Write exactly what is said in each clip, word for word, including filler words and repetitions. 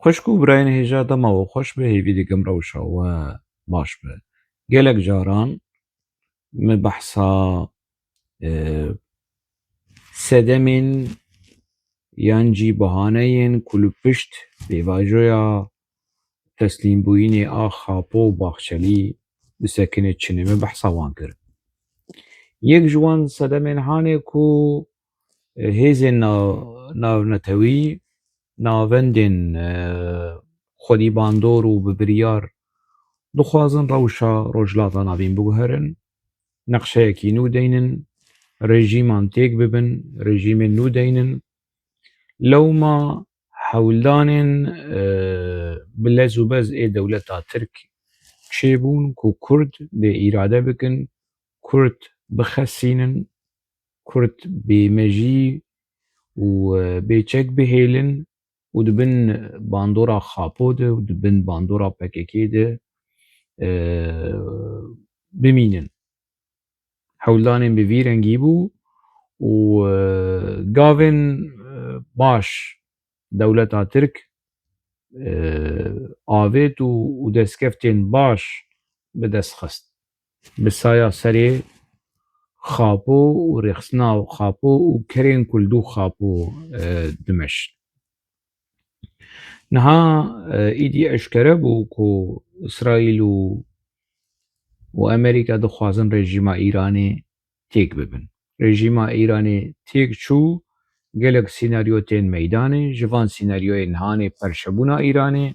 Xweşk û birayên hêja, dema we xweş be, hêvî dikim rewşa we baş be. Gelek caran min behsa, e, sedemên yan jî bahaneyên ku li pişt pêvajoya teslîmbûyînê a Xapo û Baxçelî disekine çinê, min behsa wan kir. Yek ji wan sedemên hanê ku, e, hêzên nav-, navnetewî, navendên, e, xwedî bandor û bi biryar dixwazin rewşa Rojhilata Navîn biguherin, neqşeyekî nû deynin, rejîman têk bibin, rejîmên nû deynin. Lewma hewldanên, e, bi lez û bez ê dewleta Tirk çêbûn ku Kurd bê îrade bikin, Kurd bixesînin, Kurd bêmejî û, e, bêçek bihêlin û di bin bandora Xapo de û di bin bandora P K K de, e, bimînin. Hewldanên bi vî rengî bû û, e, gavên, e, baş dewleta Tirk, e, avêt û, û destkeftên baş bi dest xist. Bi saya serê Xapo û rêxistina Xapo û kerên ku li dû Xapo, e, dimeşin. Niha, e, îdî eşkere bû ku Îsraîl û, û Amerîka dixwazin rejîma Îranê têk bibin. Rejîma Îranê têk çû, gelek sînaryo tên meydanê, ji van sînaryoyên hanê perçebûna Îranê,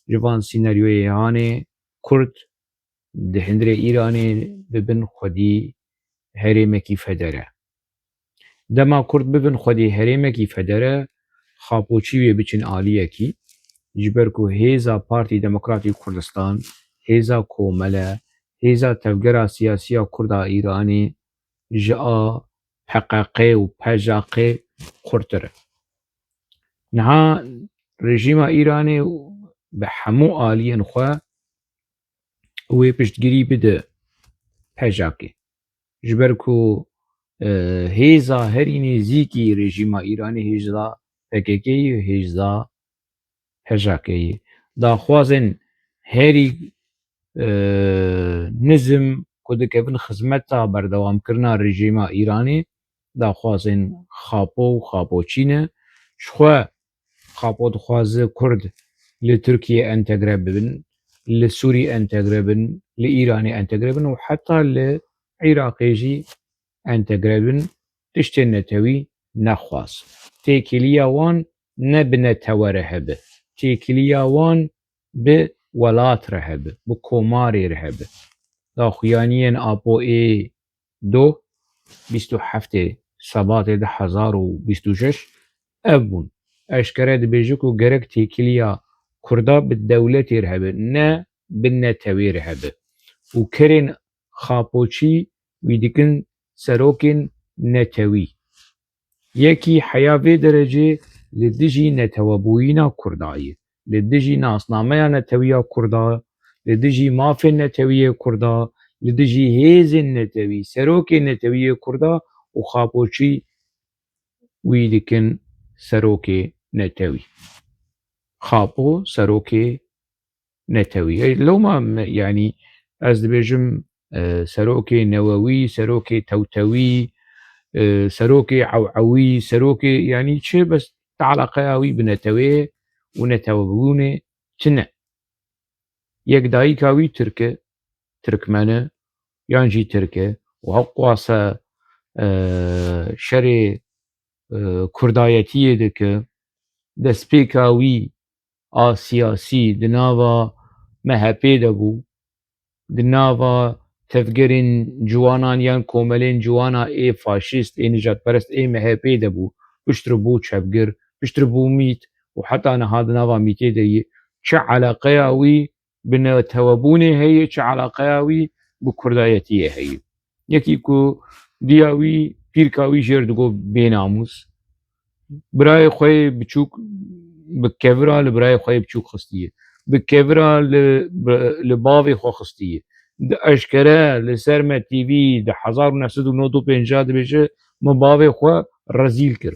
ji van sînaryoyê hanê Kurd di hundirê Îranê bibin xwedî herêmekî federe. Dema Kurd bibin xwedî herêmekî federe, Xapoçî wê biçin aliyekî, ji ber ku hêza Partî Demokratî Kurdistan, hêza Komele, hêza tevgera siyasî ya Kurd a Îranê ji a P Q K û P J K xurtir e. Niha rejîma Îranê bi hemû aliyên xwe wê piştgirî bide P J K. Ji ber ku, e, hêza herî nêzîkî rejîma Îranê hêza P K K yê, hêza P J K yê. Daxwazên herî, e, nizm ku dikevin xizmeta berdewamkirina rejîma Îranê, daxwazên Xapo û Xapoçî ne. Ji xwe Xapo dixwaze Kurd li Tirkiye entegre bibin, li Sûrî entegre bin, li Îranê entegre bin û heta li Iraqê jî entegre bin, tiştên netewî nexwaz. Têkiliya wan ne bi netewe re hebe. Têkiliya wan bi welat re hebe, bi komarê re hebe. Daxuyaniyên Apo ê doh, bîst û heftê Sebatê du hezar û bîst û şeş ev bûn. Eşkere dibêje ku gerek têkiliya Kurda bi dewletê re hebe, ne bi netewê re hebe. Û kerên Xapoçî wî dikin serokên netewî. Yekî heya vê derecê li dijî netewebûyîna Kurda ye, li dijî nasnameya netewî ya Kurda, li dijî mafên netewî yê Kurda, li dijî hêzên netewî, serokê netewî yê Kurda û Xapoçî wî dikin serokê netewî. Xapo serokê netewî. Ey, lewma me, yanî ez dibêjim, e, serokê newewî, serokê tewtewî, e, serokê ewewî, serokê, yanî çi, bes ti eleqeya wî bi netewê û netewebûnê tune. Yek dayika wî Tirk e, Tirkmen e, yan jî Tirk e û hewqwase, e, şerê, e, Kurdayetiyê dike, destpêka wî a siyasî di nava M H P de bû, di nava tevgerên ciwanan yan komelên ciwana ê faşîst, ê nijadperest, ê M H P de bû, piştre bû çepgir, piştre bû mît û heta niha di nava mîtê de ye. Çi eleqeya wî bi netewebûnê heye, çi eleqeya wî bi kurdayetiyê heye? Yekî ku diya wî, pîrka wî jêr digot bênamûs. Birayê xwe yê biçûk bi kevira li birayê xwe yê biçûk xistiye. Bi kevira li, bi, li bavê xwe xistiye. Di eşkere li ser Me T V di hezar û neh sed û nod û pêncî dibêje, min bavê xwe rezîl kir.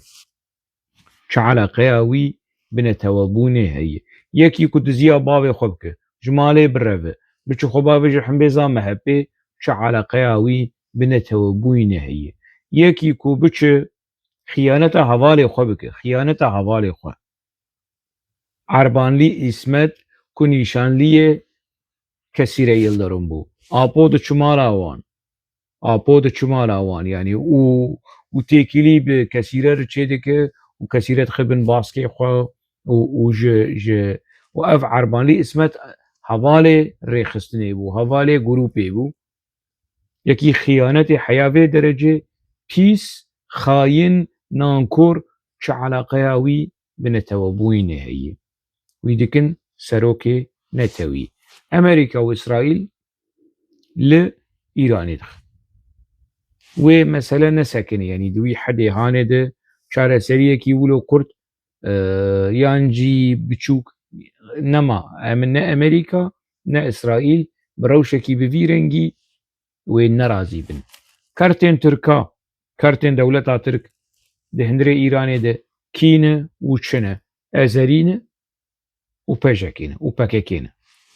Çi eleqeya wî bi netewebûnê heye. Yekî ku diziya bavê xwe bike, ji malê bireve, biçe xwe bavêje himbêza MHPê, çi eleqeya wî bi netewebûnê heye? Yekî ku biçe xiyaneta hevalê xwe bike, xiyaneta hevalê xwe. Erbanlî Îsmet ku nîşanliyê Kesîre Yildirim bû. Apo diçû mala wan. Apo diçû mala wan, yanî û, û têkilî bi Kesîre re çêdike û Kesîre dixe bin baskê xwe û, û ji, ji, û ev Erbanlî Îsmet hevalê rêxistinê bû, hevalê grûpê bû. Yekî xiyanetê heya vê derecê pîs, xayin, nankor, çi eleqeya wî bi netewebûyînê heye? Wî dikin serokê netewî. Amerîka û Îsraîl li Îranê dixin. Wê mesele nesekinê, yanî di wî hedê hanê de çareseriyekî wilo kurt, e, yan jî biçûk nema. Em ne Amerîka, ne Îsraîl bi rewşekî bi vî rengî wê nerazî bin. Kertên Tirka, kertên dewleta Tirk di hundirê Îranê de kî ne û çi ne? Ezerî ne û P J K ne û P K K ne.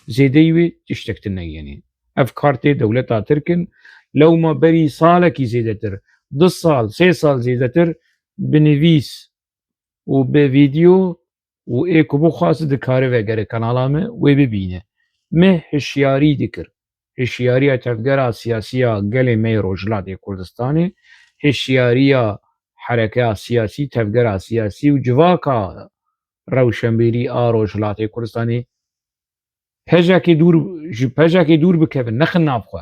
Zêdeyî wê tiştek din negihenî. Ev kartê dewleta Tirk in. Lewma berî salekî zêdetir, du sal, sê sal zêdetir bi nivîs û bi vîdeo û ê ku bixwaze dikare vegere kanala me wê bibîne. Me hişyarî dikir. Hişyariya tevgera siyasî ya gelê me yê Rojhilatê Kurdistanê, hişyariya herekeya siyasî, tevgera siyasî û civaka rewşenbîrî a Rojhilatê Kurdistanê P J K dûr, ji P J K dûr bikevin, nexin nav xwe.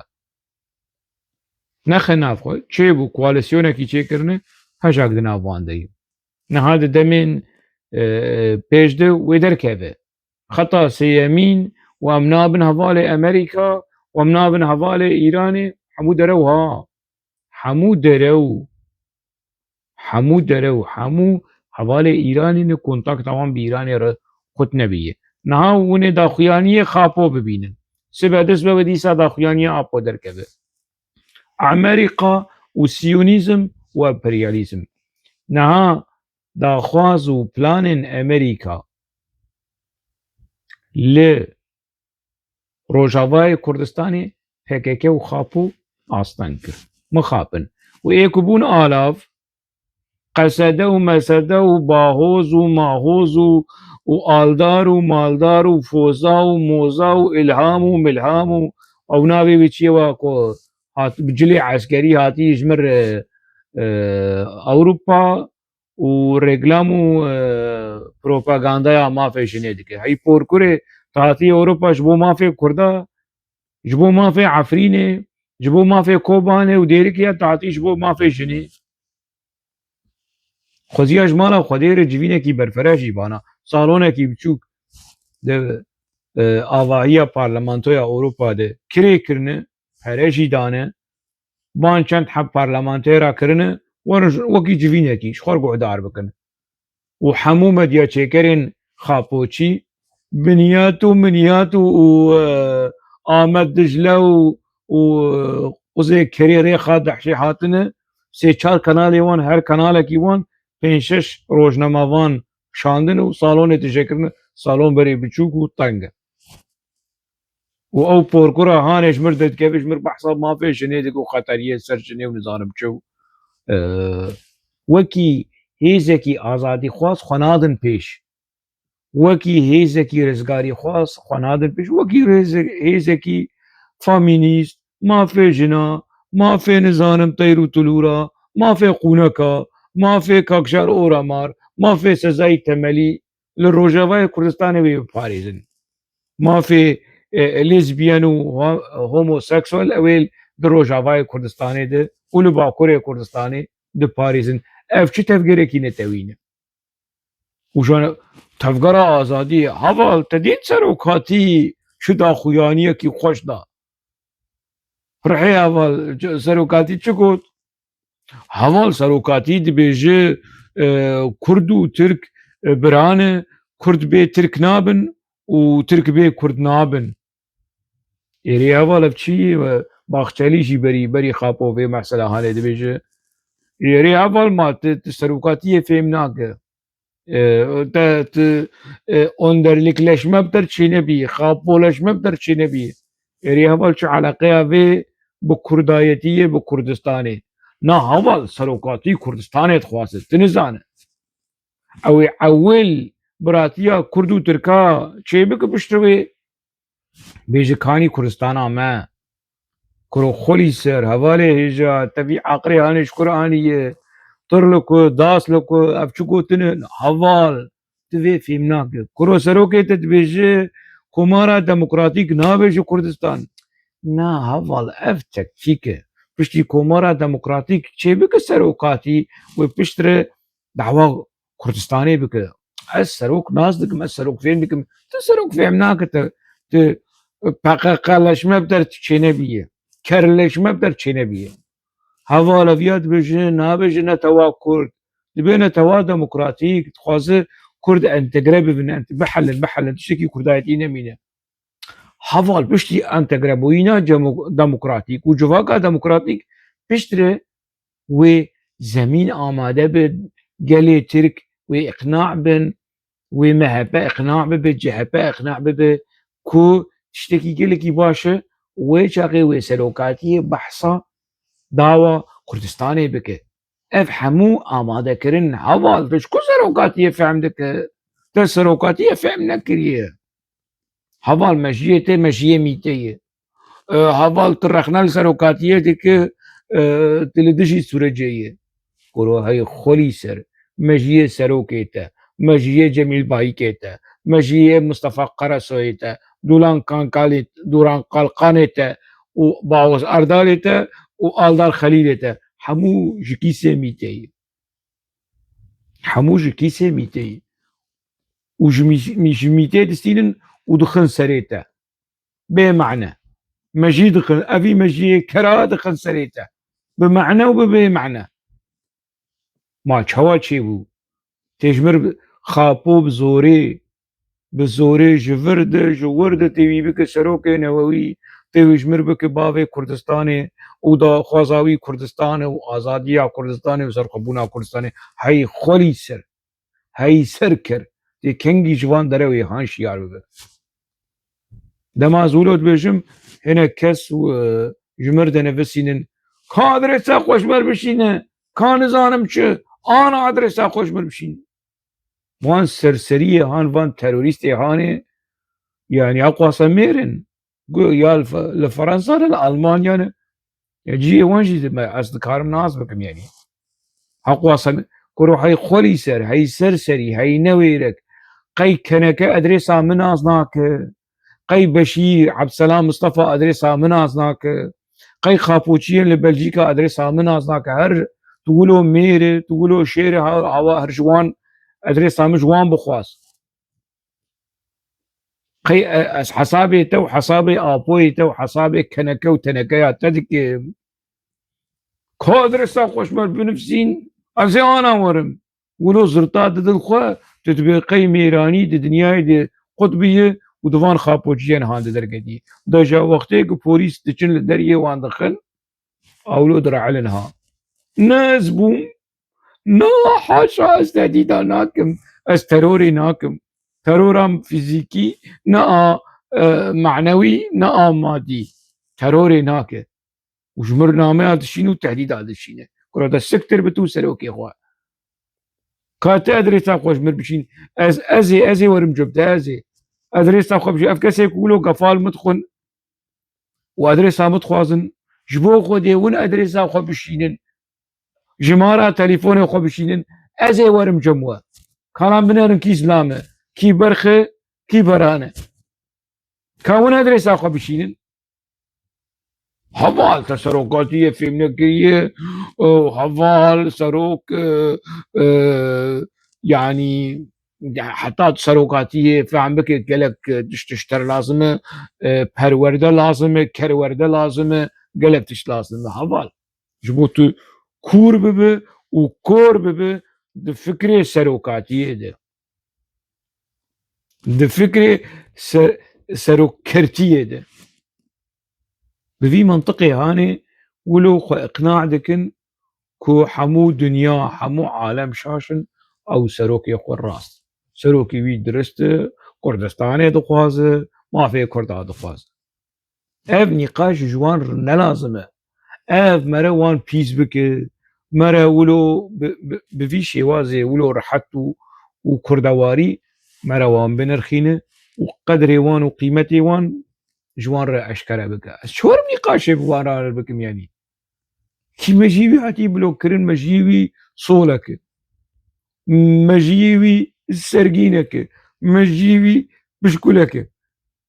Nexin nav xwe. Çêbû, koalîsyonekî çêkirine, P J K di nav wan de ye. Niha di demên, e, pêş de wê derkeve. Xeta sêyemîn, û em nabin hevalê Amerîka, û em nabin hevalê Îranê, hemû derew ha. Hemû derew, hemû derew, hemû hevalê Îranê ne, kontakta wan bi Îranê re qut nebiye. Niha hûn ê daxuyaniyê Xapo bibînin. Sibe dest be we dîsa daxuyaniya Apo derkeve. Amerîka û siyonîzm û emperyalîzm. Niha daxwaz û planên Amerîka li Rojavayê Kurdistanê P K K û Xapo asteng kir. Mixapin. Û ê ku bûn alav, Qesede û Mesede û Bahoz û Mahoz û, û Aldar û Maldar û Foza û Moza û Îlham û Milham û ew navê wê çi ye wa ku hat, bi cilê eskerî hatî ji mir, e, e, Ewropa û reklam û, e, propagandaya mafê jinê dike. Hey porkurê, tu hatî Ewropa ji bo mafê Kurda, ji bo mafê Efrînê, ji bo mafê Kobanê û Dêrikê, ya tu hatî ji bo mafê jinê. Xweziya ji mala Xwedê re civînekî berfireh jî bana, salonekî biçûk di, e, avahiya Parlamentoya Ewropa de kirê kirine, pere jî dane, ban çend heb parlamentera kirine, werin ji, wekî civînekî ji xwe re guhdar bikin. Û hemû medyaçêkerên Xapoçî, Binyat û Minyat û, û, e, Amed Dicle û, û, e, Quzê Kerê Rêxa Dehşê hatine, sê çar kanalê wan, her kanalekî wan pênc şeş rojnamevan şandin û salonê tije kirine, salon berê biçûk û teng e. Û ew porkura hanê ji mir derdikeve, ji mir behsa mafê jinê dike û xeteriyê ser jinê û nizanim çi û, e, wekî hêzekî azadîxwaz xwe nadin pêş. Wekî hêzekî rizgarîxwaz xwe nadin pêş. Wekî rêze-, hêzekî femînîst, mafê jina, mafê nizanim teyr û tulûra, mafê qûneka, mafê Kakjar Oramar, mafê Sezayî Temelî, li Rojavayê Kurdistanê wê biparêzin. Mafê, e, lezbiyen û ho-, homoseksuel ew ê di Rojavayê Kurdistanê de û li Bakurê Kurdistanê diparêzin. Ev çi tevgerekî netewî ne? Û jane tevgera azadiyê, heval, te dît serokatî çi daxuyaniyekî xweş da? Rihê heval, serokatî çi got? Heval serokatî dibêje, e, Kurd û Tirk, e, bira ne, Kurd bê Tirk nabin û Tirk bê Kurd nabin. Êrê heval ev çi ye? Baxçelî jî berî, berî Xapo vê mesela hanê dibêje. Êrê heval ma tu, tu serokatiyê fêm nake. E, te, tu, e, onderlikleşme bi te re çênebî, xapoleşme bi te re çênebî. Êrî heval çi eleqeya vê bi kurdayetî ye, bi Kurdistanê? Na heval serokatî Kurdistanê dixwaze, tu nizane. Ew ê ewil biratiya Kurd û Tirka çêbike piştre wê. Bêje kanî Kurdistana me. Kuro xwelî ser, hevalê hêja, te vî aqilê hanê ji kur aniye? Tir li ku, das li ku, ev çi gotine? Heval, tu vê fêm nake. Kuro serokê te dibêje, Komara Demokratîk nabêje Kurdistan. Na heval, ev tektîk e. Piştî Komara Demokratîk çêbike serokatî, wê piştre dawa Kurdistanê bike. Ez serok nas dikim, ez serok fêm dikim. Tu serok fêm nake, tu, tu P K K-leşme bi te re çênebîye. Kerleşme bi te re çênebîye. Heval eviya dibêje, nabêje netewa Kurd. Dibê netewa demokratîk, dixwaze Kurd entegre bibin, ent-, bihelin, bihelin, tiştekî Kurdayetî nemîne. Heval piştî entegrebûyîna cemo-, demokratîk û civaka demokratîk piştre wê zemîn amade be, gelê Tirk wê iqna bin, wê M H P iqna bibe, C H P iqna bibe ku tiştekî gelekî baş e, wê çaxê wê serokatiyê behsa dawa Kurdistanê bike. Ev hemû amadekirin heval, tu ji ku serokatiyê fehm dike? Te serokatiyê fehm nekiriye. Heval, mejiyê te mejiyê mîte ye. E, heval, tu rexne li serokatiyê dike, e, tu li dijî sûrecê ye. Kuro hey xwelî ser, mejiyê serokê te, mejiyê Cemîl Bayikê te, mejiyê Mistefa Qeresoyê te, Dulan Kankalê, Duran Kalkanê te û Bawaz Erdalê te û Aldar Xelîlê te, hemû ji kîsê mîtê ye. Hemû ji kîsê mîtê ye. Û ji mî-, mî-, ji mîtê distînin û dixin serê te. Bê mane. Mejî dixin, evî mejiyê kera dixin serê te. Bi mane û bi bê mane. Ma çawa çêbû? Tê ji mir bi-, xapo bi zorê, bi zorê ji vir de, ji wir de tê wî bike serokê newewî, tê wî ji mir bike bavê Kurdistanê û daxwaza wî Kurdistan e û azadiya Kurdistanê û serxwebûna Kurdistanê. Hey xwelî ser. Hey ser kir. Tê kengî ji van derewê han şiyar bibe. Dema ez wilo dibêjim, hinek kes û, e, ji mir dinivisînin, ka adresa xwe ji mir bişîne, ka nizanim çi, ana adresa xwe ji mir bişîne. Van serseriyê han, van terorîstê hanê, yanî ew qasa mêr in. Gu-, ya li Fe-, li Ferensa ne, li Almanya ne. Ya cihê wan jî dime, ez dikarim nas bikim, yanî. Heq wasa me, kuro hey xwelî ser, hey ser serî, hey newêrek. Qey keneke adresa min nas nake. Qey Beşîr, Ebdselam Mistefa adresa min nas nake. Qey xapoçiyên li Belcîka adresa min nas nake. Her tu wilo mêr e, tu wilo şêr e, ha-, hawa her ji wan adresa min ji wan bixwaz. Qey, e, ez hesabê te û hesabê Apoyê te û hesabê keneke û tenekeya te dikim. Ka adresa xwe ji me binivîsîn, ez ê ana werim. Wilo zirta didin xwe, tu dibê qey mêranî di dinyayê de qutbî ye û di van xapoçiyên han de derketî. Deja wextê ku polîs diçin li deriyê wan dixin, ewlo diraelin ha. Ne ez bûm, ne, haşa, ez tehdîda nakim, ez terorê nakim. Terora fîzîkî, ne a, e, manewî, ne a madî. Terorê nake. Û ji mir nameya dişîne û tehdîda dişîne. Kura de siktir bi tu serokê xwe. Ka te adresa xwe ji mir bişîn. Ez, ez ê, ez ê werim cem te, ez ê. Adresa xwe bişîn. Ev kesê ku wilo gefal min dixwin û adresa min dixwazin, ji bo Xwedê win adresa xwe bişînin. Jimara telefona xwe bişînin. Ez ê werim cem we. Kalan binerin kî zilam e, kî berx e, kî beran e. Ka win adresa xwe bişînin. Heval te serokatiyê fêm nekiriye, e, heval serok, e, e, yanî heta serokatiyê fehm bike gelek, e, tişt, tişt ter lazim e, e, perwerde lazim e, kerwerde lazim e, gelek tişt lazim e. Heval. Ji bo tu kûr bibe û kor bibe di fikrê serokatiyê de. Di fikrê ser-, serokkertiyê de. Bi vî mintiqê hanê wilo xwe iqna dikin ku hemû dinya, hemû alem şaş in, ew serokê xwe rast. Serokê wî dirist e, Kurdistanê dixwaze, mafê Kurda dixwaze. Ev nîqaş ji wan ne lazim e. Ev mere wan pîs bike, mere wilo bi, bi, bi vî şêwazê wilo rehet û, û kurdewarî mere wan binirxîne û qedrê wan û qîmetê wan ji wan re eşkere bike. Ez çawarim nîqaşê bi wan re bikim, yanî. Kî mejiyê wî hatî blokkirin, mejiyê wî solek e. Mejiyê wî sergînek e. Mejiyê wî pişkulek e.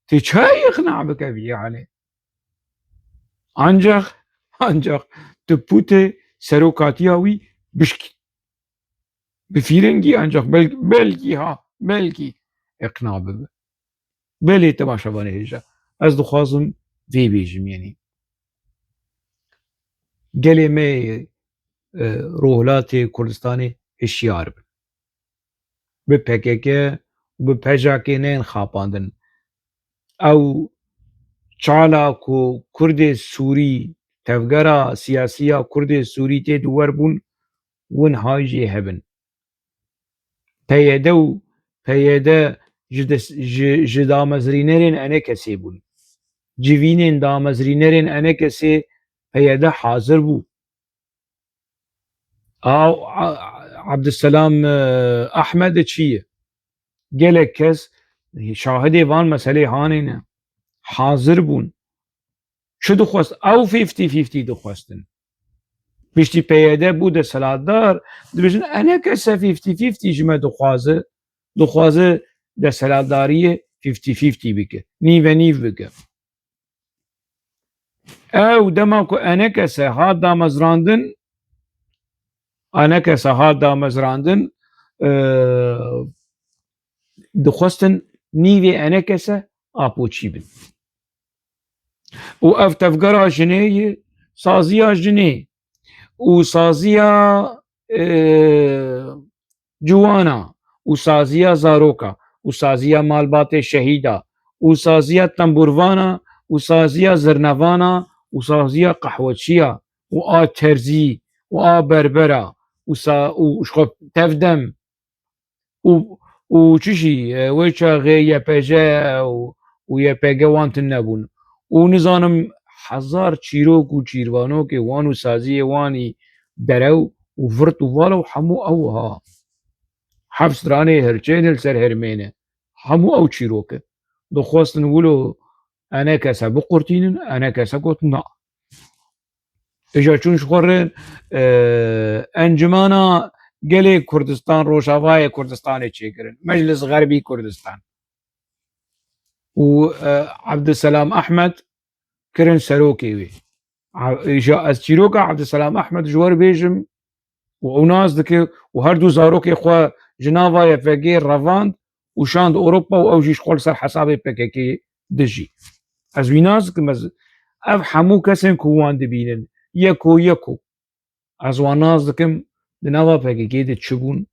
Tê çayê iqna bike vî halê? Ancak, ancak tu pûtê serokatiya wî bişkî. Bi fîrengî ancak bel-, belkî ha, belkî iqna bibe. Belê temaşevanê hêja. Ez dixwazim vê bêjim, yanî. Gelê me yê, e, Rojhilatê Kurdistanê hişyar bin. Bi P K K û bi P J K neyên xapandin. Ew çala ku Kurdê Sûrî, tevgera siyasî ya Kurdê Sûrî tê di wer bûn, win hay jê hebin. P Y D û P Y D ji des-, ji, ji damezrînerên E N K S'ê bûn. Civînên damezrînerên E N K S'ê P Y D hazir bû. A, a, Abdüselam, e, Ahmed çi ye? Gelek kes şahidê van meselê hanê ne. Hazir bûn. Çi dixwest? Ew fifty fifty dixwestin. Piştî P Y D bû desthilatdar, dibêjin E N K S fifty fifty ji me dixwaze, dixwaze desthilatdariyê fifty fifty bike, nîve nîv bike. Ew dema ku E N K S hat damezrandin, E N K S hat damezrandin, e, dixwestin nîvê E N K S apoçî bin. Û ev tevgera jinê ye, saziya jinê û saziya, e, ciwana û saziya zaroka û saziya malbatê şehîda û saziya tembûrvana û saziya zirnevana û saziya qehweçiya û a terzî û a berbera û sa-, û ji xwe tevdem û, û çi jî, e, wê çaxê Y P J û, û Y P G wan tune bûn. Û nizanim hezar çîrok û çîrvanokê wan û saziyê wanî derew û virt û vala û hemû ew ha. Heft stranê hirçê ne li ser hermê ne. Hemû ew çîrok e. Dixwestin wilo E N K S biqurtînin, E N K S got na. Îja çûn ji xwe re, e, Encimana Gelê Kurdistan, Rojavayê Kurdistanê çêkirin. Meclis Xerbî Kurdistan. Û, e, Abdüselam Ahmed kirin serokê wê. A-, îja ez çîroka Abdüselam Ahmed ji we re bêjim û ew nas dike û her du zarokê xwe ji nava Y P G revand û şand Ewropa û ew jî ji xwe li ser hesabê P K K dijî. Ez wî nas dikim, ez ev hemû kesên ku wan dibînin, yeko yeko. Ez wan nas dikim, di nava P K K de çi bûn,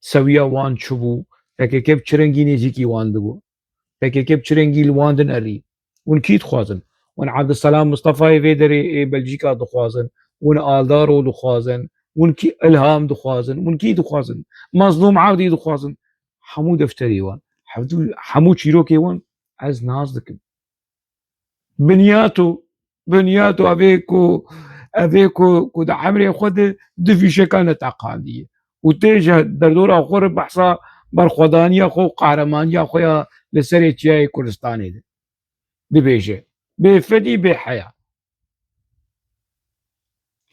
sewiya wan çi bû, P K K bi çi rengî nêzîkî wan dibû, P K K bi çi rengî li wan dinerî. Hûn kî dixwazin? Hûn Abdüselam Mustafayê vê derê ê Belcîka dixwazin, hûn Aldaro dixwazin, hûn kî Ilham dixwazin, hûn kî dixwazin? Mazlûm Evdî dixwazin. Hemû defterê wan, hevdû-, hemû çîrokê wan ez nas dikim. Binyato, binyato evê ku, evê ku, ku di emrê xwe de du fîşeka neteqandiye. Û tê ji derdora xwe re behsa berxwedaniya xwe û qehremaniya xwe ya li serê çiyayê Kurdistanê de dibêje. Bê fedî, bê heya.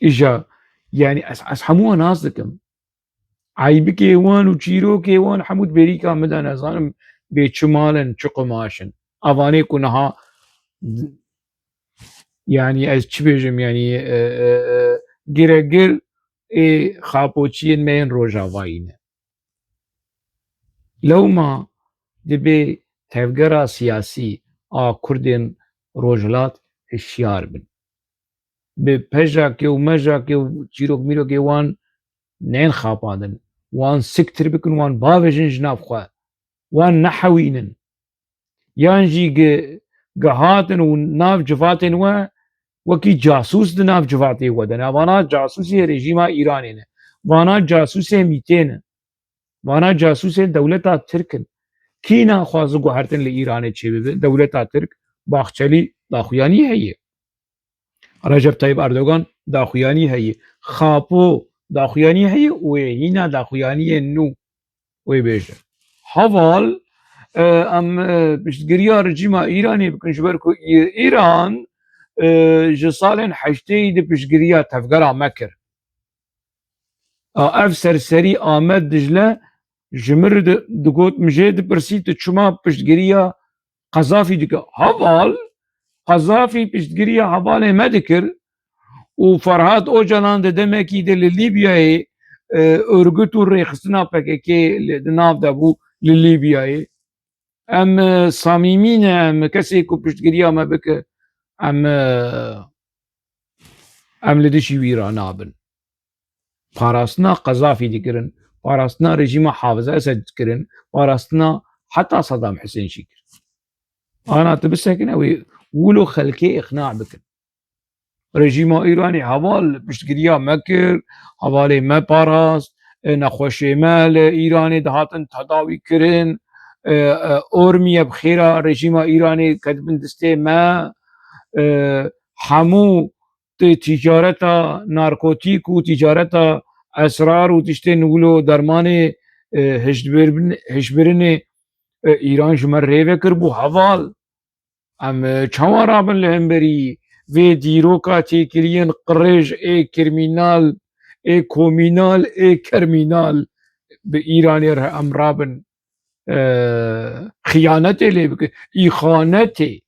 Îja, yanî ez, ez hemû nas dikim. Eybikê wan û çîrokê wan hemû di bêrîka min de, nezanim bê çi mal in, çi qumaş in. Evanê ku niha, yanî ez çi bêjim, yanî, e, e, e, giregir ê xapoçiyên me yên Rojavayî ne. Lewma dibê tevgera siyasî a Kurdên Rojhilat hişyar bin. Bi pejakê û mejakê û çîrok mîrokê wan nên xapandin. Wan siktir bikin, wan bavêjin ji nav xwe. Wan nehewînin. Yan jî gi-, gihatin û nav civatên we wekî casûs di nav civatê we de ne. Vana casûsê rejîma Îranê ne. Vana casûsê mîtê ne. Vana casûsên dewleta Tirk in. Kî naxwaze guhertin li Îranê çêbibe? Dewleta Tirk, Baxçelî daxuyanî heye. Recep Tayyip Erdogan daxuyanî heye. Xapo daxuyanî heye û wê hîna daxuyaniyên nû wê bêje. Heval, e, em, e, piştgiriya rejîma Îranê bikin, ji ber ku Î-, Îran, e, ji salên heştêyî di piştgiriya tevgera me kir. A, ev serserî Amed Dicle ji min re di-, digot, min jê dipirsî, tu çima piştgiriya Qezafî dike? Heval, Qezafî piştgiriya hevalê me dikir û Ferhat Ocalan di demekî de li Lîbyayê, e, örgüt û rêxistina P K K li, di nav de bû li Lîbyayê. Em, e, samîmî ne, em kesê ku piştgiriya me bike, em, e, em li dijî wî re nabin. Parastina Qezafî dikirin, parastina rejîma Hafiz Esed dikirin, parastina heta Saddam Hussein jî kir. Ana tu bisekine wê wilo xelkê îqna bikin. Rejîma Îranê heval piştgiriya me kir, hevalê me parast, e, nexweşê me li Îranê dihatin tedawî kirin, e, e, Ormiye bi xêra rejîma Îranê ketibin destê me, e, hemû ti-, ticareta narkotîk û ticareta esrar û tiştên wilo dermanê, e, hiştbirin-, hişbirinê, e, Îran ji me rê vekir bû heval. Em, e, çawa rabin li hemberî vê dîroka têkiliyên qirêj ê krîmînal, ê komînal, ê kermînal bi Îranê re em rabin, e, xiyanetê lê bikin, îxanetê.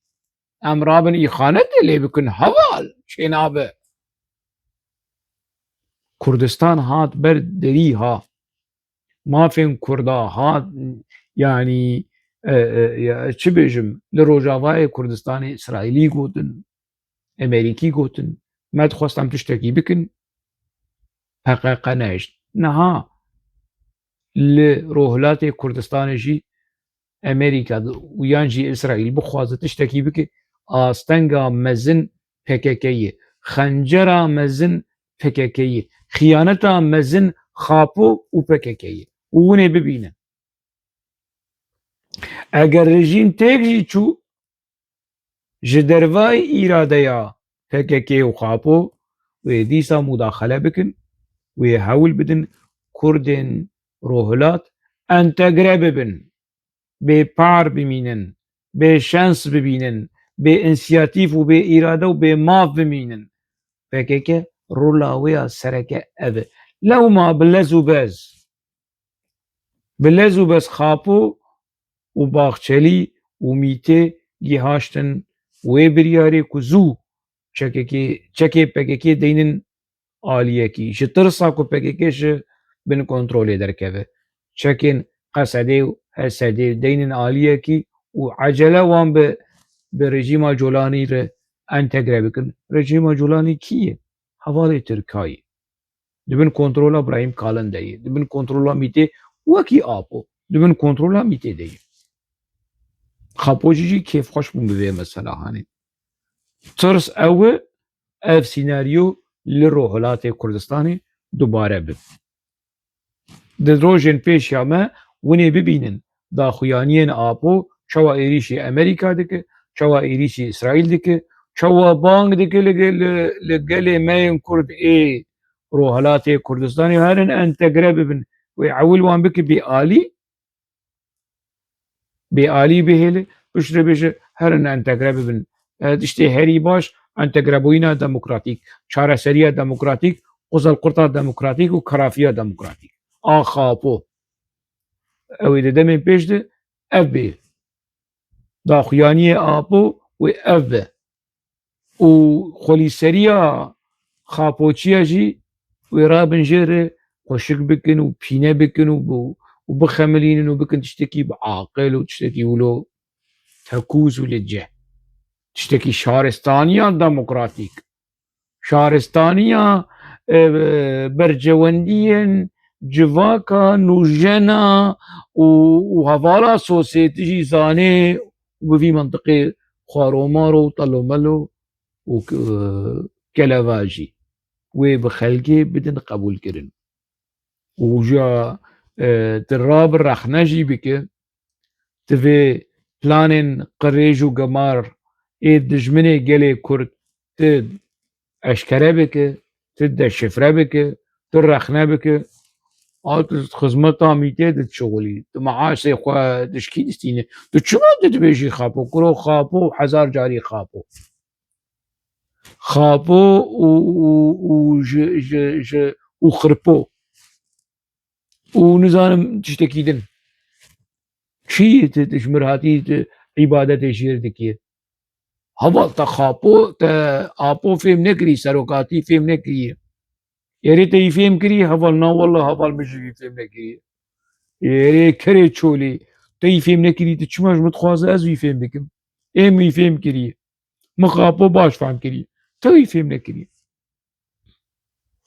Em rabin îxanetê lê bikin, heval çênabe. Kurdistan hat ber derî ha. Mafên Kurda hat, yanî, e, e, ya, çi bêjim, li Rojavayê Kurdistanê Îsraîlî gotin, Emerîkî gotin, me dixwest em tiştekî bikin, P K K nehişt. Niha li Rojhilatê Kurdistanê jî Emerîka û yan jî Îsraîl bixwaze tiştekî bike, astenga mezin P K K ye, xencera mezin P K K ye, xiyaneta mezin Xapo û P K K ye. Û hûn ê bibînin. Eger rejîm têk jî çû, ji dervayî îradeya P K K û Xapo wê dîsa mudaxele bikin, wê hewl bidin Kurdên Rohilat entegre bibin, bê par bimînin, bê şans bibînin, bê însiyatîf û bê îrade û bê maf bimînin. P K K rola wê ya sereke ev e. Lewma bi lez û bez, bi lez û bez Xapo û Baxçelî û Mîtê gihaştin wê biryarê ku zû çekekê, çekê P K K deynin aliyekî. Ji tirsa ku P K K ji bin kontrolê derkeve. Çekên Qesedê û H S D deynin aliyekî û ecele wan bi, bi rejîma Colanî re entegre bikin. Rejîma Colanî kî ye? Hevalê Tirka ye. Di bin kontrola Brahîm Kalin de ye. Di bin kontrola Mîtê wekî Apo. Di bin kontrola Mîtê de ye. Xapo jî jî kêfxweş bûn bi vê mesela hanê. Tirs ew e, ev sînaryo li Rojhilatê Kurdistanê dubare bibe. Di rojên pêş ya me hûn ê bibînin daxuyaniyên Apo çawa êrîşî Emerîka dike, çawa êrîşî Îsraîl dike, çawa bang dike li, li, li gelê me yên Kurd ê Rojhilatê Kurdistanê herin entegre bibin. Wê ewil wan bike bêalî, bêalî bihêle, piştre bêje herin entegre bibin. E, tiştê herî baş entegrebûyîna demokratîk, çareseriya demokratîk, quzelqurta demokratîk û kerafiya demokratîk. A Xapo. Ew ê di demên pêş de ev bê. Daxuyaniyê Apo wê ev be. Û xwelîseriya Xapoçiya jî wê rabin jê re xweşik bikin û pîne bikin û bi-, û bixemilînin û bikin tiştekî bi aqil û tiştekî wilo tekûz û li cih. Tiştekî şaristaniya demokratîk. Şaristaniya, e, bercewendiyên civaka, nûjena û, û hevala sosyetê jî zanê û bi vî mintiqê xwaromaro û telomelo û, e, kelevajî wê bi xelkê bidin qebûlkirin. Û ja, e, tu rabi rexne jî bike, tu vê planên qirêj û gemar ê dijminê gelê Kurd tu eşkere bike, tu deşifre bike, tu rexne bike. A tu xizmeta mîtê diçixulî, tu meaşê xwe dişkî distîne. Tu çima tu dibêjî Xapo? Kuro Xapo û hezar carî Xapo. Xapo û, û, û ji, ji, ji, û xirpo. Û nizanim tiştekî din. Çi tu, tu ji mir hatî tu îbadetê jêr dikî? Heval te Xapo, te Apo fêm nekirî, serokatî fêm nekirî. Erê te yî fêm kirî, heval na walla heval min jî wî fêm nekirî. Erê kerê çolê, te yî fêm nekirî, tu çima ji min dixwaze ez wî fêm bikim? Ê min wî fêm kirî. Min Xapo baş fehm kirî. Te wî fêm nekirî.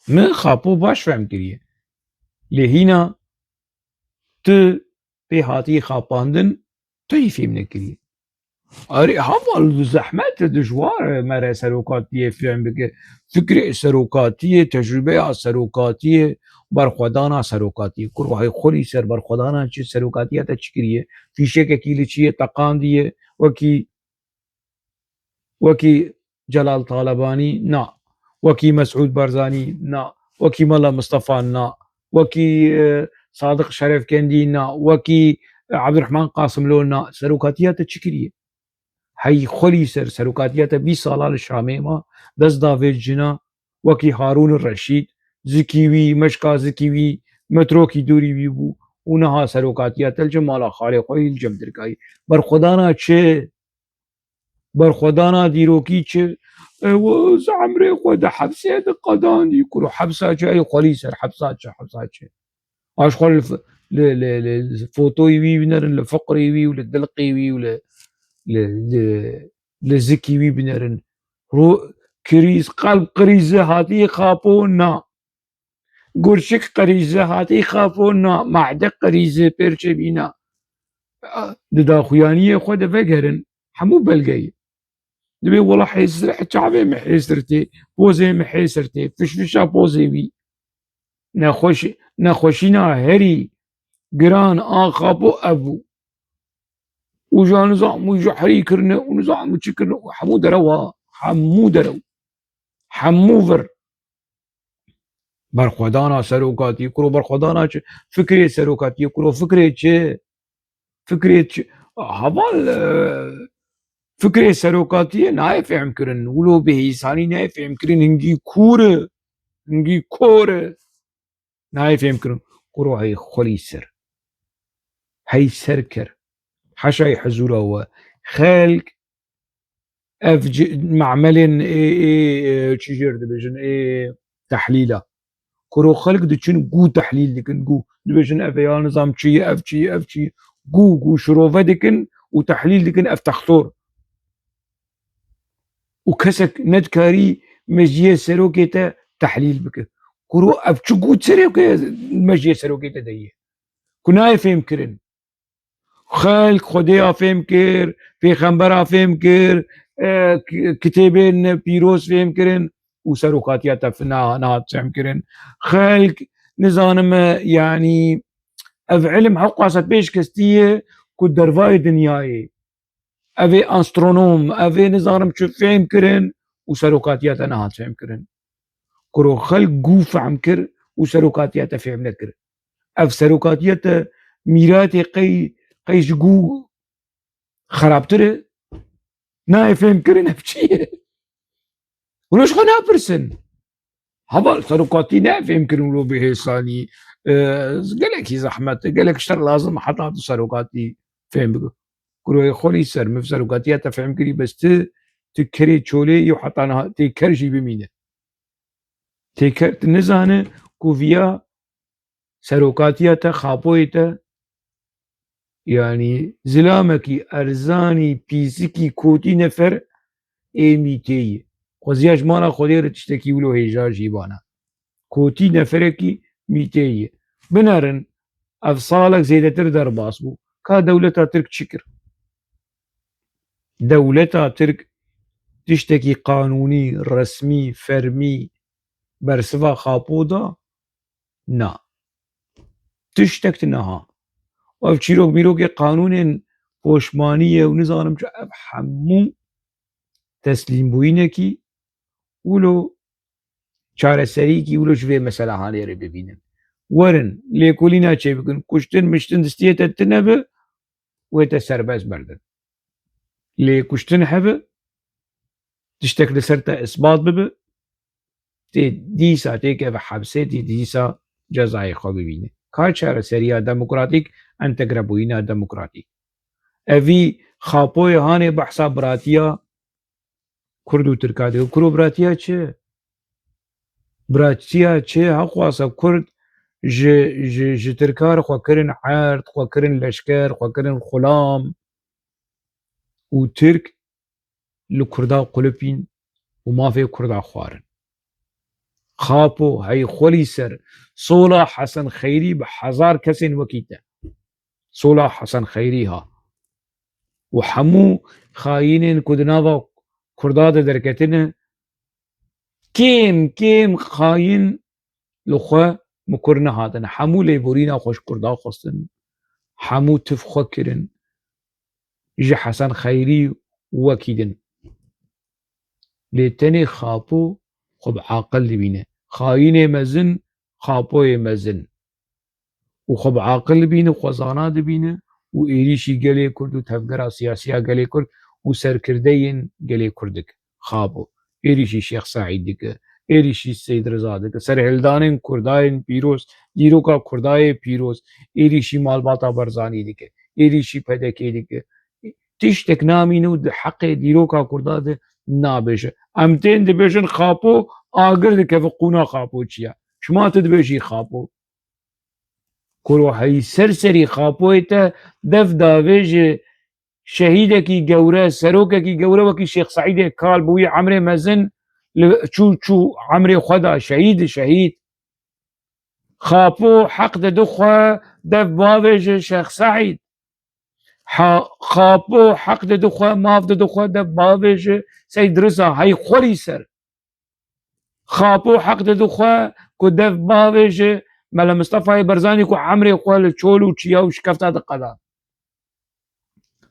Min Xapo baş fehm kiriye. Lê hîna tu pê hatî xapandin, tu yî fêm nekiriye. Arê, heval zehmet e, dijwar e mere serokatiyê fêm bike. Fikrê serokatiyê, tecrûbeya serokatiyê, berxwedana serokatiyê. Kurvahê xwelî ser berxwedana çi serokatiya te çi kiriye? Fîşekekî li çi ye teqandiye? Wekî wekî Celal Talebanî na, wekî Mesûd Barzanî na, wekî Mela Mistefa na, wekî, e, Sadiq Şerefkendî na, wekî, e, Ebdurehman Qasimlo na. Serokatiya te çi kiriye? Hey xwelî ser serokatiya te bîst sala li Şamê ma, dest da vê cina, wekî Harûn Reşîd, zikî wî, meşka zikî wî, metrokî dûrî wî bû û niha serokatiya te li cem mala xalê xwe yî li cem dirkayî. Berxwedana çi? Berxwedana dîrokî çi? E, wi, ez emrê xwe di hepsê de qedandî. Kuro hepsa çi? Ey xwelî ser hepsa çi, hepsa çi? Aş xwe li f-, li, li, li fotoyî wî binerin, li fiqrê wî û li dilqê wî û li, li, li, li zikî wî binerin. Ro-, krîz, qelb krîze hatî Xapo na. Gurçik qirîze hatî Xapo na, mehde qirîze pêrçe bîna. Di daxuyaniyê xwe de vegerin, hemû belgeyê. Dibê wela hêsir, çavê min hêsir tê, pozê min hêsir tê, fişfişa pozê wî. Nexweş-, nexweşîna herî giran a Xapo ev bû. Û ja nizam û ji herî kirine û nizam û çi kirine û hemû derew ha, hemû derew. Hemû vir. Berxwedana serokatî, kuro berxwedana çi? Fikrê serokatiyê, kuro fikrê çi? Fikrê çi? Heval, e, fikrê serokatiyê nayê fêhm kirin. Wilo bêhîsanî nayê fêhm kirin. Hingî kûr e. Hingî kor e. Nayê fêhm kirin. Kuro hey xwelî ser. Hey ser ker. Heşay hizûra we. Xelk ev ci-, me'melên ê, ê, ê, çi jêr dibêjin, ê tehlîla. Kuro xelk diçin gû tehlîl dikin, gû. Dibêjin ev ya nizam çi ye, ev çi ye, ev çi ye. Gû, gû şirove dikin û tehlîl dikin ev textor. Û kesek nedikarî mecliyê serokê te tehlîl bike. Kuro ev çi gû serokê, mecliyê serokê te de ye? Ku nayê fêm kirin. Xelk Xwedêya fêm kir, pêxembera fêm kir, e, ki-, kitêbên pîroz fêm kirin û serokatiya te fina nehat fêm kirin. Xelk, nizanim, e, yanî ev ilim hewqasa pêşkestî ye ku dervayê dinyayê. Ev ê astronom, ev ê nizanim çi fêm kirin û serokatiya te nehat fêm kirin. Kuro xelk gû fehm kir û serokatiya te fêm nekir. Ev serokatiya te mîratê qey, qey ji gû xerabtir e? Nayê fêm kirin ev çi ye? Hûn ji xwe napirsin. Heval serokatî nayê fêm kirin wilo bêhêsanî. E, gelekî zehmet e, gelek şer lazim e heta tu serokatî fêm bikî. Kuroyê xwelî ser, min serokatiya te fêm kirî, bes tu, tu kerê çolê yî û heta niha tê ker jî bimîne. Tê ker, tu nizane ku viya serokatiya te, xapoyê te, yanî zilamekî erzanî, pîsikî, kotî nefer ê mîtê yî. Xweziya ji mala Xwedê re tiştekî wilo hêja jî bana. Kotî neferekî mîtê yî. Binerin, ev salek zêdetir derbas bû. Ka dewleta Tirk çi kir? Dewleta Tirk tiştekî qanûnî, resmî, fermî bersiva xapo da? Na. Tiştek tune ha. Ev çîrok mîrokê qanûnên poşmaniyê û nizanim çi, ev hemû teslîmbûyînekî wilo çareserîkî wilo ji vê mesela hanê re bibînin. Werin, lêkolîna çêbikin, kuştin, miştin distiyê te tune bi, wê te serbest berdin. Lê kuştin hebe, tiştek li ser te isbat bibe, tê dîsa têkeve hepsê, tê dîsa cezayê xwe bibîne. Ka çareseriya demokratîk, entegrebûyîna demokratîk. Evî Xapoyê hanê behsa biratiya Kurd û Tirka dike. Kuro biratiya çi? Biratiya çi? Hewqasa Kurd ji, ji, ji Tirka re xwe kirin erd, xwe kirin leşker, xwe kirin xulam û Tirk li Kurda qulipîn û mafê Kurda xwarin. Xapo hey xwelî ser sola Hesen Xeyrî bi hezar kesên wekî te. Sola Hesen Xeyrî ha. Û hemû xayînên ku di nava Kurda de derketine, kêm kêm xayîn li xwe mikur nehatine. Hemû lêborîna xwe ji Kurda xwestin. Hemû tif xwe kirin. Ji Hesen Xeyrî wekî din. Lê tenê Xapo xwe bi aqil dibîne. Xayînê mezin, Xapoyê mezin. Û xwe bi aqil dibîne, xwe zana dibîne û êrîşî gelê Kurd û tevgera siyasiya gelê Kurd û serkirdeyên gelê Kurd dike. Xapo. Êrîşî Şêx Seîd dike, êrîşî Seyd Riza dike, serhildanên Kurdayên pîroz, dîroka Kurdayê pîroz, êrîşî malbata Barzanî dike, êrîşî P D K dike. Tiştek namîne û di heqê dîroka Kurda de nabêje. Em tên dibêjin Xapo, agir dikeve qûna Xapo çi ye. Çima tu dibêjî Xapo? Kuro hey ser serî Xapoyê te dev davêje şehîdekî gewre, serokekî gewre wekî Şêx Seîdê Kal bi wî emrê mezin li çû çû emrê xwe da şehîd, şehîd. Xapo heq dide xwe dev bavêje Şêx Seîd. Ha, Xapo heq dide xwe, maf dide xwe dev bavêje Seyd Riza hey xwelî ser. Xapo heq dide xwe ku dev bavêje Mele Mistefayê Barzanî ku emrê xwe li çol û çiya û şikefta de qeda.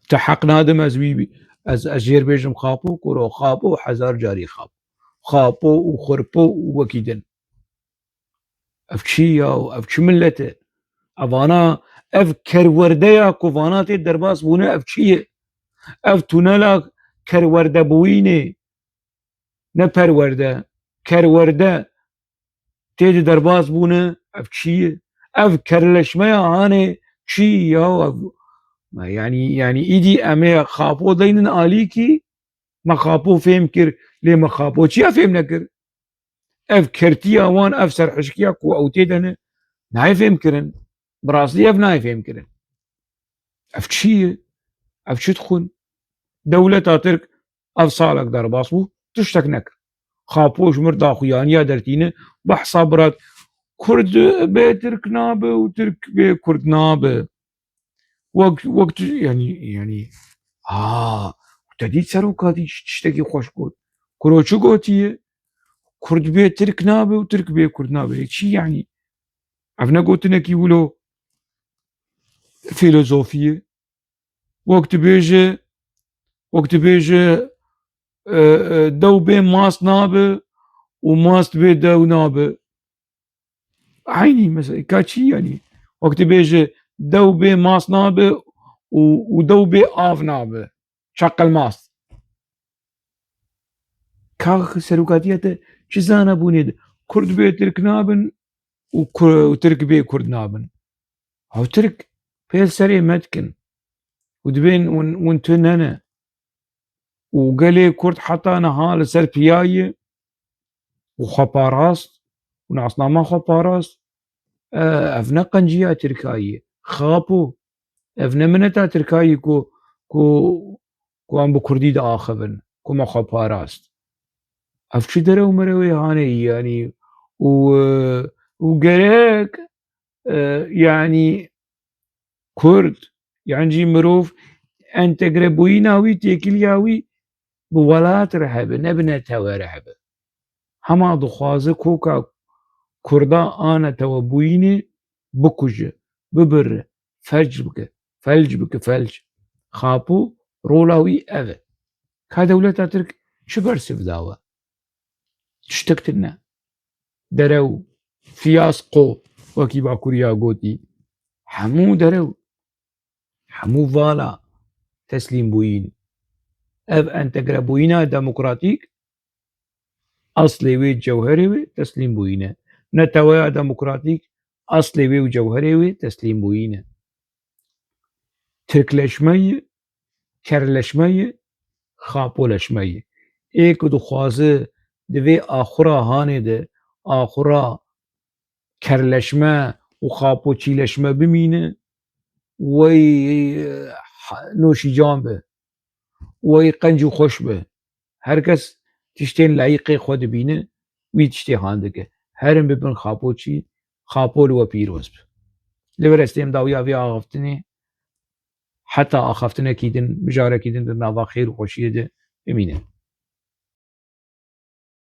Te heq nadim ez wî bî. Ez, ez jêr bêjim Xapo, kuro Xapo, hezar carî Xapo. Xapo û Xurpo û wekî din. Ev çi ya? Ev çi millet e? Evana, ev kerwerdeya ku vana tê derbas bûne, ev çi ye? Ev tunela kerwerdebûyînê, ne perwerde, kerwerde tê de derbas bûne, ev çi ye? Ev kerleşmeya hanê çi ya? Ev, yanî, yanî îdî em ê Xapo deynin alîkî, me Xapo fêm kir, lê me Xapo çiya fêm nekir? Ev kertiya wan, ev serhişkiya ku ew tê de ne, nayê fêm kirin. Bi rastî ev nayê fêm kirin. Ev çi ye? Ev çi dixwin? Dewleta Tirk ev salek derbas bû, tiştek nekir. Xapo ji mir daxuyaniya dertîne, behsa birat, Kurd bê Tirk nabe û Tirk bê Kurd nabe. Wek, wek tu, yanî, yanî, ha, te dît seroka dî tiştekî xweş got. Kuro çi gotiye? Kurd bê Tirk nabe û Tirk bê Kurd nabe. Çi yanî? Ev ne gotinekî wilo filozofî ye. Wek tu bêje, wek tu bêje, e, e, dew bê mast nabe û mast bê dew nabe. Eynî mesela, ka çi yanî? Wek tu bêje, dew bê mast nabe û, û dew bê av nabe. Çaqil mast. Ka serokatiya te çi zana bûnê de? Kurd bê Tirk nabin û Ku-, û Tirk bê Kurd nabin. Ew Tirk pêl serê me dikin. Û dibên hûn, hûn tu nene. Û gelê Kurd heta niha li ser piya ye û xwe parast û nasnama xwe parast. E, ev ne qenciya Tirkayî ye. Xapo. Ev ne mineta Tirkayî ku, ku, ku em bi Kurdî diaxivin, ku me xwe parast. Ev çi derew merewê hanê yanî û, e, û gerek, e, yanî Kurd, yan jî mirov entegrebûyîna wî, têkiliya wî bi welat re hebe, ne bi netewe re hebe. Hema dixwaze koka Kurda a netewebûyînê bikuje. bibir, felc bike, felc bike, felc. Xapo rola wî ev e. Ka dewleta Tirk çi bersiv dawe? Tiştek tune. Derew, fiyasko, wekî Bakuriya gotî, hemû derew, hemû vala teslîm bûyîn. Ev entegre bûyîna demokratîk, aslê wê, cewherê wê teslîm bûyîne. Neteweya demokratîk, aslê wê û cewherê wê teslîm bûyîne. Tirkleşme ye, kerleşme ye, xapoleşme ye. Ê ku dixwaze di vê axura hanê de axura kerleşme û xapoçîleşme bimîne, wey, e, ha-, noşîcan be, wey qenc û xweş be. Her kes tiştên layîqê xwe dibîne, wî tiştê han dike. Herin bibin xapoçî, xapo li we pîroz be. Li vir ez têm dawiya vê axaftinê, heta axaftinekî din, mijarekî din di nava xêr û xweşiyê de bimînin.